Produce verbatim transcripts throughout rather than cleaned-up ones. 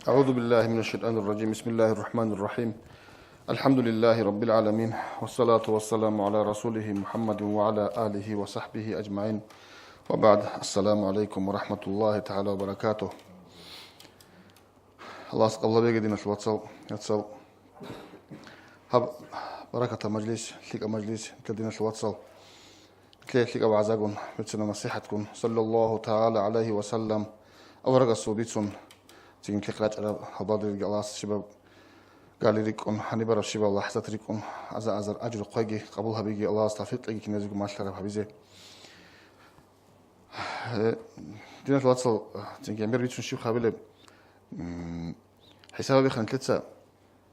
أعوذ بالله من الشيطان الرجيم. بسم الله الرحمن الرحيم. الحمد لله رب العالمين. والصلاة والسلام على رسوله محمد وعلى آله وصحبه أجمعين. وبعد. السلام عليكم ورحمة الله تعالى وبركاته. Аллагьас къабул гьабеги, диналъул вацал, яцал. Гьаб баракатаб мажлис, лъикӀаб мажлис, диналъул вацал. Нилъее лъикӀаб вагӀзагун, берцинаб насихӀатгун, саллаллагьу тагӀала гӀалайгьи ва саллам, аварагасул бицун, цинги нилъехъ рачӀараб гьабадриги Аллагьас щибаб гали рикӀкӀун, гьаниб бараб щибаб лахӀзат рикӀкӀун, аза-азар ажру хъвайги, къабул гьабиги, Аллагьас тавфикъ кьеги киназего малъараб гьабизе. Э, диналъул вацал, цинги гӀемер бицун щиб хабилеб, м, хӀисаб гьабиха нилъеца.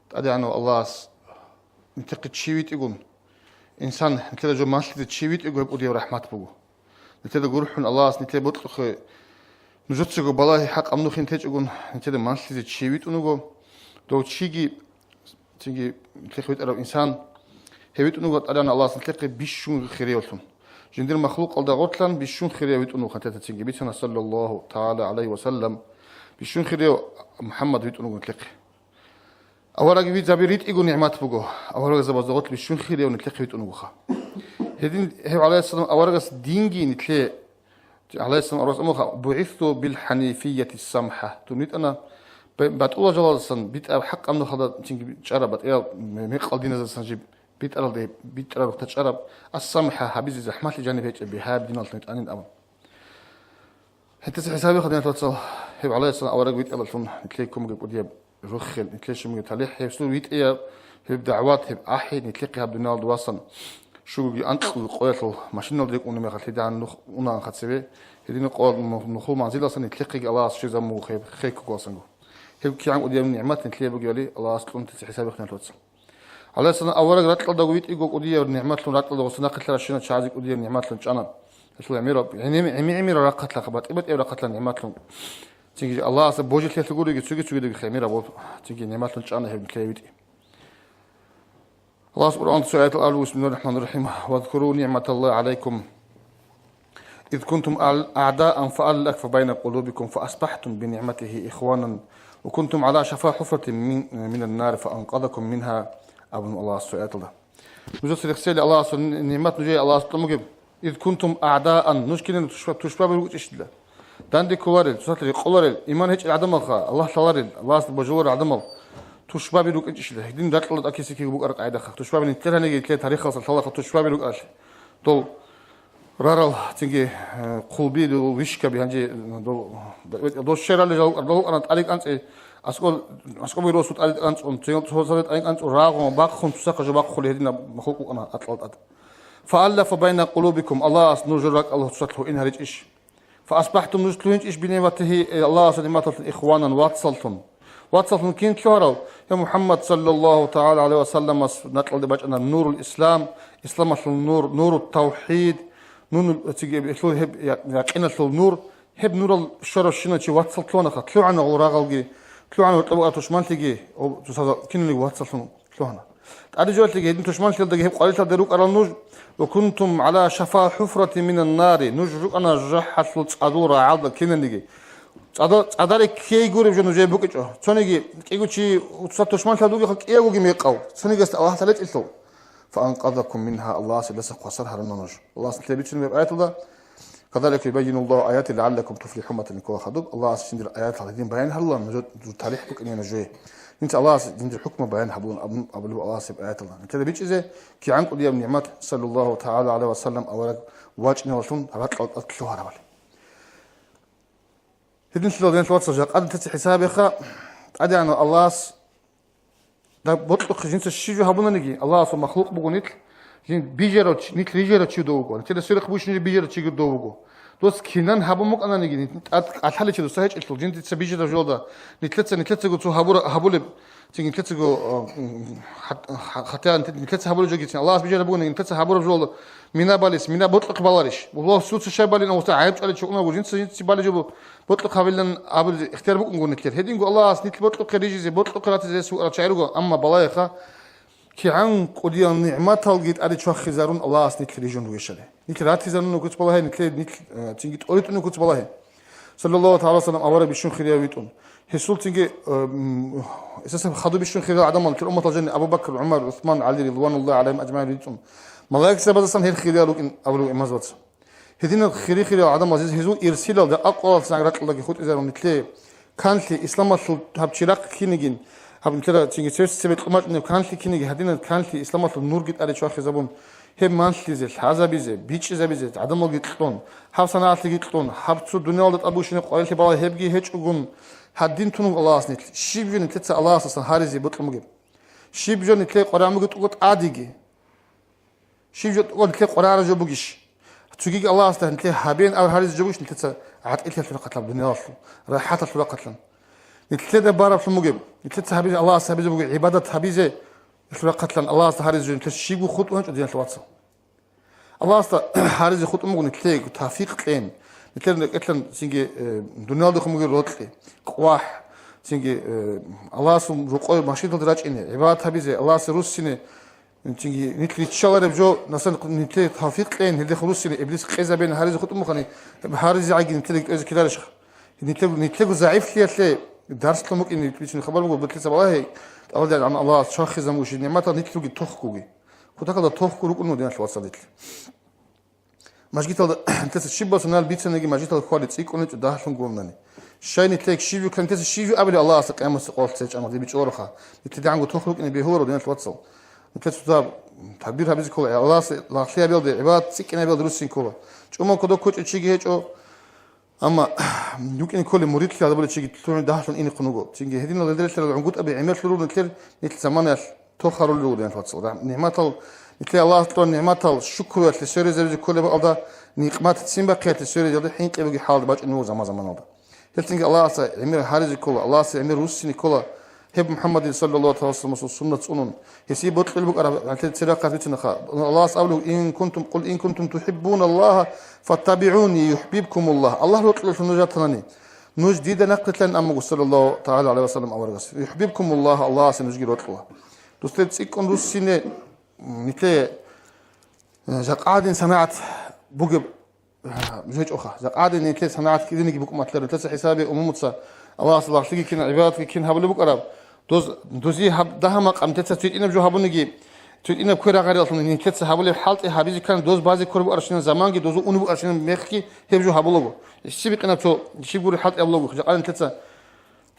ТӀадегӀанав Аллагьас нилъехъе чи витӀигун, инсан нилъеда жо малъизе чи витӀиго, гьеб кӀудияб рахӀмат буго. Нилъеда гурхӀун Аллагьас нилъее бокьухъе, нужецаго балагьи хӀакъаб нухин течӀогун, нилъеда малъизе чи витӀун вуго. Дов чиги, цинги нилъехъе витӀарав инсан, гьев витӀун вуго ТӀадегӀанав Аллагьас нилъехъе бищун хириявлъун. Жиндир махлукъалда гъорлъан бищун хирияв витӀун вуго, нилъеца цинги бицана, саллаллагьу тагӀала гӀалайгьи ва саллам, бищун хирияв МухӀаммад витӀун вуго нилъехъе. Аварагзаби ритӀиго нигӀмат буго, аварагзабазда гъорлъ бищун хирияв нилъехъе витӀун вугоха. Гьедин гьев, гӀалайгьиссалам, аварагас динги нилъее, гӀалайгьиссалам, аварагас амруха: «БугӀисту бил хӀанифияти самхӀа», дун витӀана б-, батӀулал жалаздасан битӀараб, хӀакъаб нухалда цинги чӀараб, батӀиял мекъал диназдасан жиб битӀаралде, битӀараб рухъда чӀараб, ас-самхӀа, гьабизе захӀмалъи жаниб гьечӀеб бигьаяб диналъун витӀанин абун. Гьединлъидал хӀисабиха, диналъул вацал, гьев, гӀалайгьиссалам, авараг витӀаялъун нилъее ккун бугеб кӀудияб рохел, нилъее щун бугеб талихӀ, гьесул витӀияб гьеб дагӀват, гьеб ахӀи нилъехъе гьаб дуниялалда васан, щугоги анкьго къоялъул машиналда рекӀунеб мехалъ гьедигӀан нух унаанха цебе, гьединаб къоялъ нух-, нухул манзилалдасан нилъехъеги Аллагьас щвезабун буго гьеб хехго кколасан. Гьеб кигӀан кӀудияб нигӀмат нилъее бугебали Аллагьас кьун, дица хӀисабиха, диналъул вацал. ГӀалайгьиссалам, авараг ракьалдаго витӀиго кӀудияб нигӀматлъун, ракьалда гъосда нахъе лъаращинал чагӀазе кӀудияб нигӀматлъун чӀана. Гьелъул гӀемераб, гӀеми-, гӀеми-, гӀемераб рахъалъа, батӀи-батӀияб рахъалъа нигӀматлъун. Цинги Аллагьасда божилъиялъул гуриги цоги-цогидабги гӀемераб, цинги нигӀматлъун чӀана гьеб нилъее витӀи. Аллагьас Къуръаналда цо аяталда абула: «Бисмиллагьир рахӀманир рахӀим. Вазкуру нигӀматаллагьи гӀалайкум, из кунтум а'дагӀан фааллафа байна къулубикум фаасбахӀтум бини'матигьи ихванан ва кунтум гӀала шафа хӀуфратин мин, минан нари фаанкъазакум мингьа», абун Аллагьас цо аяталда. Нужеца рехсели Аллагьасул нигӀмат нужее Аллагьас кьун бугеб. «Из кунтум а'дагӀан», нуж киналги тушба-, тушбаби рукӀинчӀищила. Данде кколарел, цоцалъ рекъоларел, иман гьечӀел гӀадамалха, Аллагь лъаларел, Аллагьасда божуларел гӀадамал тушбаби рукӀинчӀищила. Гьедин ракьалда тӀокӀисе ккиго букӀараб къагӀидаха. Тушбаби нилъер гьаниги нилъер тарихалдаса лъалаха тушбаби рукӀаралъе. Дол рарал, цинги, э, хъулби, дол вишкаби гьанже, дол, дол щералде жал-, дол рукӀана тӀаде кӀанцӀи, аскӀоб-, аскӀобги росу тӀаде кӀанцӀун, цинги цоцазда тӀаде кӀанцӀун, рагъун, бахъун, цоцазда жо бахъулеб гьединаб махлукъ букӀана акьалда тӀад. «Фааллафа байна къулубикум», Аллагьас нужер ракӀал цоцалъ гьуинаричӀищ? «ФаасбахӀтум», нуж лъугьинчӀищ, «бини'матигьи», э, Аллагьасул нигӀматалъун, «ихванан», вацаллъун. Вацаллъун кин лъугьарав? Я МухӀаммад, саллаллагьу тагӀала гӀалайгьи ва салламас накьалде бачӀана нурул ислам, исламалъул нур, нурут тавхӀид, нунул, цинги гьеб, гьеб я-, якъиналъул нур. Гьеб нурал щваравщинав чи вацал лъугьанаха, лъугьана гъол рагъалги, лъугьана гьоркьоб букӀараб тушманлъиги, о, цоцазда киналниги вацаллъун лъугьана. ТӀаде жоялъеги гьедин тушманлъиялдаги гьеб къварилъалде рукӀарал нуж, «ва кунтум гӀала шафа хӀуфратин минан нари», нуж рукӀана жужахӀалъул цӀадул рагӀалда киналниги. ЦӀада-, цӀадаре ккей гуреб жо нужее букӀинчӀо. Цониги кӀиго чи цоцазда тушманлъиялда вугевха кӀиявгоги мекъав, цонигиясда Аллагьасда речӀчӀинчӀо. «Фаанкъазакум мингьа», Аллагьас гьелдаса хвасар гьаруна нуж. Аллагьас нилъее бицунеб гьеб аяталда: «Казалика юбаййинуллагьу аятигьи ла'аллакум туфлихӀун», батани ккола хадуб. Аллагьас жиндир аятал гьедин баян гьарулаан, нужер дур талихӀ букӀине нужее. Инца Аллагьас жиндир хӀукму баян гьабулаан абун абулеб Аллагьас гьеб аяталда. Нилъеда бичӀчӀизе кигӀан кӀудияб нигӀмат, саллаллагьу тагӀала гӀалайгьи ва саллам, авараг вачӀиналъун ракьалда тӀад лъугьарабали. Гьединлъидал, диналъул вацал, жакъа нилъеца хӀисаб гьабеха, ТӀадегӀанав Аллагьас да бокьухъе жинца щиб жо гьабунаниги, Аллагьасул махлукъ буго нилъ, жин бижарав чи, нилъ рижарав чи дов вуго, нилъеда сверухъ бищун жо бижарав чиги дов вуго. Дос кинан гьабун букӀананиги, нилъ тӀад кӀалъалев чи дос гьечӀелъул, жиндица бижараб жоялда, нилъеца, нилъецаго цо гьабура-, гьабулеб, цинги нилъецаго, а, м, хат-, ха-, хатӀа нилъе-, нилъеца гьабулеб жоги, цин Аллагьас бижараб бугониги, нилъеца гьабураб жоялда мина балес, мина бокьухъе баларищ? Аллагь, суца щай балин, Аллагьасда гӀайиб чӀвалел чи унаго, жинца, жинца балеб жо бу-, бокьухъе гьабилан абулеб ихтияр букӀун буго нилъер. Гьединго Аллагьас нилъ бокьухъе рижизе, бокьухъе ратизе гьес вукӀарал чагӀи руго, амма балагьеха, кигӀан кӀудиял нигӀматалги тӀаде чвахизарун Аллагьас нилъ рижун ругещали. Нилъ ратизарун вукӀиц балагье, нилъ, нилъ, э, цинги тӀоритӀун вукӀиц балагье. Саллаллагьу тагӀала ва саллам, авараг бищун хирияв витӀун. Гьесул цинги, э, м, эсасан хадуб бищун хириял гӀадамал нилъер умматалъ жаниб Абу Бакр, ГӀумар, ГӀусман, ГӀали, ридвануллагьи гӀалайгьим ажмагӀин рицун. Малаикзабазасан гьел хириял рукӀин абулеб имамзабаца. Гьединал хири-хириял гӀадамал гьез-, гьезул ирсилалда, акъвалалдасан ракьалдаги хутӀизарун нилъее канлъи, исламалъул гьаб чирахъ кинигин, гьаб нилъера цинги цебесеб цебе кьумачӀунеб канлъи киниги, гьадинал канлъи, исламалъул нурги тӀаде чвахизабун, гьеб манлъизе, лъазабизе, бичӀчӀизабизе, гӀадамалги кьун, гьаб санагӀалъиги кьун, гьаб цо дуниялда тӀадбущинаб къварилъи балагьи гьебги гьечӀогун, гьадин тун вуго Аллагьас нилъ. Щиб жо нилъеца Аллагьасдасан гьаризе бокьун бугеб? Щиб жо нилъее къваригӀун бугеб тӀокӀаб тӀадеги? Щиб жо тӀокӀаб нилъее къваригӀараб жо бугищ? Цогиги Аллагьасда нилъее гьабеян абун гьаризе жо бугищ нилъеца гӀатӀилъиялъул рахъалъан, дуниялалъул рахӀаталъул рахъалъан? Нилъеда бараблъун бугеб, нилъеца гьабизе, Аллагьас гьабизе бугеб гӀибадат гьабизе, гьелъул рахъалъан Аллагьасда гьаризе жо нилъер щибго хутӀун гьечӀо, диналъул вацал. Аллагьасда гьаризе хутӀун буго нилъее тавфикъ кьейин, нилъер рекӀелъан цинги, э, дуниялдехун бугеб рокьи, къвахӀ, цинги, э, Аллагьасул рокъой машгидалде рачӀине, гӀибадат гьабизе, Аллагьасе руссине, цинги нилъ риччалареб жо, насан нилъее тавфикъ кьейин, гьелдехун руссине, иблис къезабейин гьаризе хутӀун бухъани, гьеб гьаризегӀаги нилъедаги кӀвезе ккеларищха? Нилъего, нилъего загӀифлъиялъе дарс лъун букӀин, нилъ бицунеб хабар буго, нилъеца балагье, тӀалаб гӀан Аллагьас чвахизабун бугищ нигӀматал нилъ ругин тохкуги. Кутакалда тохкун рукӀун вуго, диналъул вацал, нилъ. Мажгиталда нилъеца щиб босанал бицаниги, мажгиталда хьвали цӀикӀкӀун гьечӀо дагьлъун гурони. Щай нилъее щиб жо ккани, нилъеца щиб жо абилеб Аллагьасда къиямасеб къоялъ цечӀан гъади бичӀчӀуларо ха. Нилъеда гӀанго тохкун рукӀине бегьуларо, диналъул вацал. Нилъеца цо дагьаб такбир гьабизе ккола, Аллагьасе лагълъи гьабиялде, гӀибадат цӀикӀкӀинабиялде руссин ккола. ЧӀумал кодоб ккочӀев чиги гьечӀо. Амма рукӀине кколеб муридлъи гьабулев чиги лъугӀин дагьлъун инехъун вуго. Цинги гьединал гьелдерелъарал гӀунгутӀаби гӀемерлъун руго нилъер, нилъ заманаялъ тохарулел руго, диналъул вацал. НигӀматал, нилъее Аллагьас кьурал нигӀматал шукруялъе сверизаризе кколеб бакӀалда, нигӀмат ццин бахъиялъе сверизариялде хӀинкъи бугеб хӀалда бачӀунеб буго заман-заманалда. Гьел цинги Аллагьасда гӀемер гьаризе ккола, Аллагьасда гӀемер руссине ккола. Гьеб МухӀаммадил саллаллагьу гӀалайгьи вассалламасул суннат цӀунун, гьесие бокьулеб букӀараб гьанлъи церахъ бицунаха. Аллагьас абулеб: «Ин кунтум, къул ин кунтум тухӀиббуналлагьа, фаттабигӀуни, юхӀбибкумуллагь». Аллагь рокьулелъул нуж ратанани, нуж дида нахърилълъайин аммаго, саллаллагьу тагӀала гӀалайгьи вассаллам аварагас, юхӀбибкумуллагь, Аллагьасе нужги рокьула. Дустер цӀикӀкӀун руссине, м, нилъее, э, жакъа гӀадин санагӀат бугеб гьечӀоха. Жакъа гӀадин нилъер санагӀат кӀириниги букӀун батиларо. Нилъеца хӀисабе умумуца Аллагьасда лагълъиги кин, гӀибадатги кин гьабулеб букӀараб. Доз, дозе гьаб-, дагьа-макъ нилъеца цитӀинаб жо гьабуниги, цитӀинаб квер гьарилалъун нилъеца гьабулеб хӀалтӀи гьабизе ккани, доз базе кколеб букӀарабщинаб заманги, дозул унеб букӀарабщинаб мехги гьеб жо гьабулаго. Щиб бикъинаб цо, щиб гури хӀалтӀи гьабулаго. Жакъа нилъеца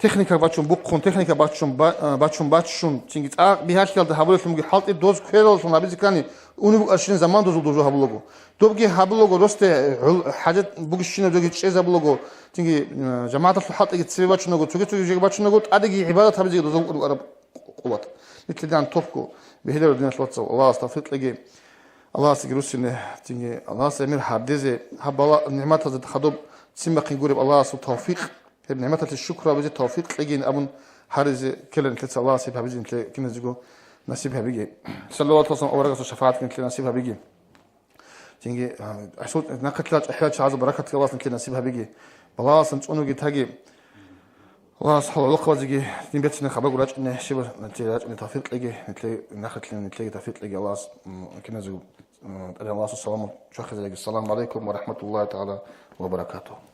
техника бачун бухъун, техника бачун ба-, а, бачун баччун, цинги цӀакъ бигьалъиялда гьабулелъун бугеб хӀалтӀи доз квераллъун гьабизе ккани, унеб букӀарщинаб заман дозул дозу гьабулаго. Добги гьабулаго, росде гӀул-, хӀажат бугищинаб жоги чӀезабулаго, цинги, а, жамагӀаталъул хӀалтӀиги цебе бачунаго, цоги-цоги жоги бачунаго, тӀадеги гӀибадат гьабизеги дозул кӀудуараб къуват. Нилъедан тохго бегьиларо, диналъул вацал, Аллагьас тавфикъ кьеги, Аллагьасеги руссине, цинги Аллагьас гӀемер гьардезе, гьаб бала-, нигӀматазда хадуб ццин бахъин гуреб Аллагьасул тавфикъ. Гьеб нигӀматалъе шукр гьабизе тавфикъ кьегин абун гьаризе ккела нилъеца. Аллагьас гьеб гьабизе нилъее киназего насиб гьабиги. Саллаллагьу гӀалайгьи вассаллам аварагасул шафагӀатги нилъее насиб гьабиги. Цинги, а, гӀасул нахъе лъала чӀахӀиял чагӀазул баракатги Аллагьас нилъее насиб гьабиги. Балагьасан цӀунуги таги. Аллагьас хӀалалахъ базиги, дин бецина хабагу рачӀине, щиб нилъее рачӀине тавфикъ кьеги, нилъее нахъе лъине нилъееги тавфикъ кьеги Аллагьас, м, киназего, м, тӀаде Аллагьасул саламу чвахизареги. Ассаламу гӀалайкум ва рахӀматуллагьи тагӀала ва баракатугьу.